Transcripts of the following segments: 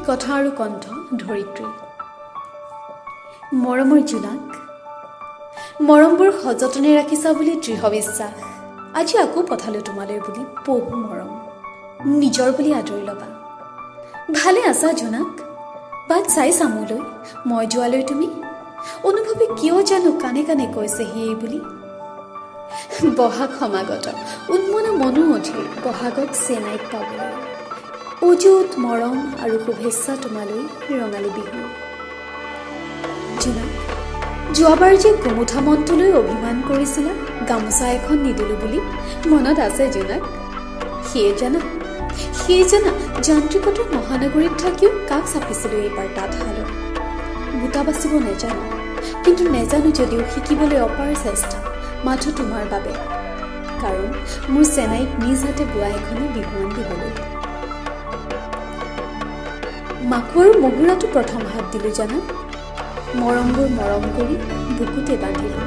কথা আৰু কণ্ঠ ধৰিত্ৰী। মৰমৰ জোনাক, মৰমবোৰ সযতনে ৰাখিছা বুলি দৃঢ় বিশ্বাস। আজি আকৌ পঠালোঁ তোমালৈ বুলি বহু মৰম, নিজৰ বুলি আদৰি ল'বা। ভালে আছা জোনাক? বাট চাইছা মোলৈ মই যোৱালৈ তুমি? অনুভৱে কিয় জানো কাণে কাণে কৈছেহি এই বুলি। বহাগ সমাগত, উন্মনা মনো অধীৰ বহাগত চেনাইত পাবলৈ। অযুত মৰম আৰু শুভেচ্ছা তোমালৈ ৰঙালী বিহু। জোনাক, যোৱাবাৰ যে গোমোঠা মনটোলৈ অভিমান কৰিছিলা গামোচা এখন নিদিলো বুলি, মনত আছে জোনাক? সেয়ে জানা যান্ত্ৰিকতাৰ মহানগৰীত থাকিও কাক চাপিছিলোঁ এইবাৰ তাঁতশালত। বুটা বাচিব নেজানো, কিন্তু নেজানো যদিও শিকিবলৈ অপাৰ চেষ্টা, মাথো তোমাৰ বাবে, কাৰণ মোৰ চেনাইক নিজ হাতে বোৱা এখনি বিহুৱান দিবলৈ। মাকো আৰু মহুৰাটো প্ৰথম হাত দিলোঁ জানা। মৰমবোৰ মৰম কৰি বুকুতে বান্ধিলোঁ,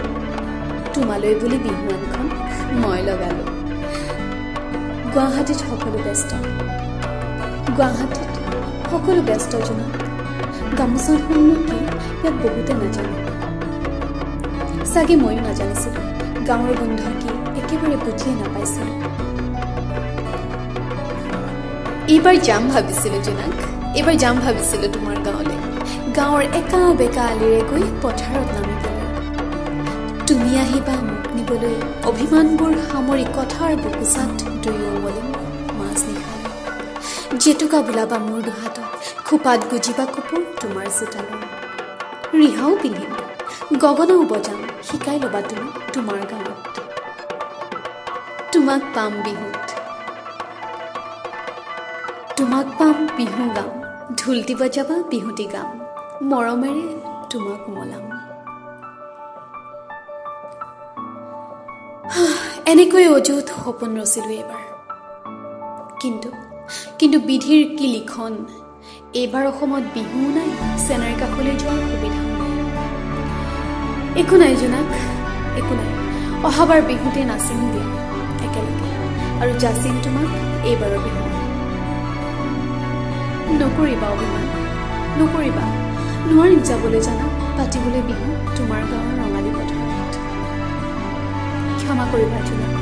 তোমালৈ বুলি বিহুৱানখন মই লগালোঁ। গুৱাহাটীত সকলো ব্যস্ত, গুৱাহাটীত সকলো ব্যস্ত জোনাক। গামোচাখননো কি ইয়াত বহুতে নাজানে চাগে, ময়ো নাজানিছিলোঁ। গাঁৱৰ গোন্ধ কি একেবাৰে বুজিয়ে নাপাইছিলোঁ। এইবাৰ যাম ভাবিছিলোঁ জোনাক, এইবাৰ যাম ভাবিছিলোঁ তোমাৰ গাঁৱলৈ, গাঁৱৰ একা বেকা আলিৰে গৈ পথাৰত নামিবলৈ। তুমি আহিবা মোক নিবলৈ, অভিমানবোৰ সামৰি কথাৰ বুকুচাত দুয়ো উমলিম মাজনিশালৈ। জেতুকা বোলাবা মোৰ দুহাতত, খোপাত গুজিবা কপৌ তোমাৰ চোতালৰ। ৰিহাও পিন্ধিম, গগনাও বজাম, শিকাই ল'বা তুমি তোমাৰ গাঁৱত। তোমাক পাম বিহুত, তোমাক পাম, বিহু গাম, ঢোলটি বজাবা, বিহুটি গাম, মৰমেৰে তোমাক উমলাম। এনেকৈ অযুত সপোন ৰচিলোঁ এইবাৰ। কিন্তু কিন্তু বিধিৰ কি লিখন, এইবাৰ অসমত বিহুও নাই, চেনাইৰ কাষলৈ যোৱাৰ সুবিধাও নাই। একো নাই জোনাক, একো নাই। অহাবাৰ বিহুতে নাচিম দিয়া একেলগে আৰু যাচিম তোমাক এইবাৰৰ বিহু। নকৰিবা অভিমান, নকৰিবা। নোৱাৰিম যাবলৈ জানা, পাতিবলৈ বিহু তোমাৰ গাঁৱৰ ৰঙালী পথাৰত। ক্ষমা কৰিবা জোনাক।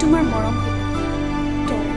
তোমাৰ মৰম তৰা।